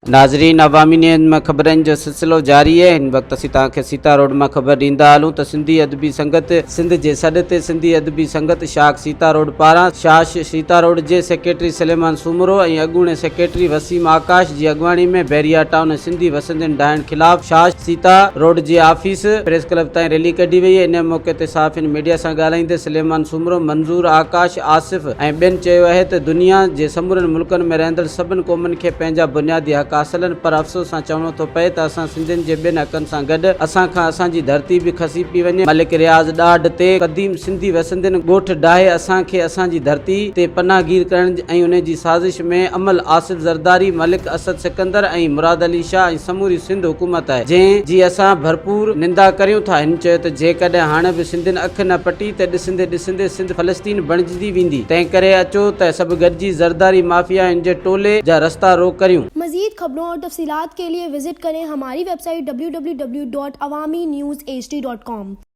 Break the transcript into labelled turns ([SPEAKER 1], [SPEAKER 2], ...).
[SPEAKER 1] ناظرين عوامي نيوز مان خبرن جو سلسلو جاري آهي هن وقت اسين توهان کي سيتا روڊ مان خبر ڏيندا هلون ته سنڌي ادبي سنگت سنڌ جي سڏ تي سنڌي ادبي سنگت شاخ سيتا روڊ پاران شاش سيتا روڊ جي سيڪريٽري سليمان سومرو ۽ اڳوڻي سيڪريٽري وسيم آڪاش جي اڳواڻي ۾ بحريا ٽائون ۽ سنڌي وسندين ڊاهڻ خلاف شاش سيتا روڊ جي آفيس پريس ڪلب تائين ريلي ڪڍي وئي ان موقعي تي صحافين ميڊيا سان ڳالهائيندي سليمان سومرو منظور آڪاش آصف ۽ ٻين چيو آهي ته دنيا جي سمورن ملڪن ۾ رهندڙ سڀن قومن کي پنهنجا بنيادي حق حاصل آهن پر افسوس سان چوڻو ٿو پئي ته اسان سنڌين جي ٻين حقن سان گڏ اسان کان اسان جي ڌرتي به کسي پئي وڃي ملڪ رياض ڏاڍ تي قديم سنڌي وسندين ڳوٺ ڊاهي اسان کي اسان جي ڌرتي تي پناهگير ڪرڻ ۽ انهي جي سازش ۾ عمل آصف زرداري ملڪ اسد سڪندر ۽ مراد علي شاهه ۽ سموري سنڌ حڪومت آهي جنهن جي اسان ڀرپور نندا ڪريون ٿا هن چيو ته جيڪڏهن هاڻي به سنڌين اک نه پٽي ته ڏسندي ڏسندي سنڌ فلسطين بڻجندي ويندي، تنهنڪري اچو ته سڀ گڏجي زرداري مافيا ۽ ان جي ٽولي جا رستا روڪ ڪريون.
[SPEAKER 2] مزيد خبرون اور تفصيلات کے لئے وزٽ ڪرين ھماري web site www.awamiNewsHD.com.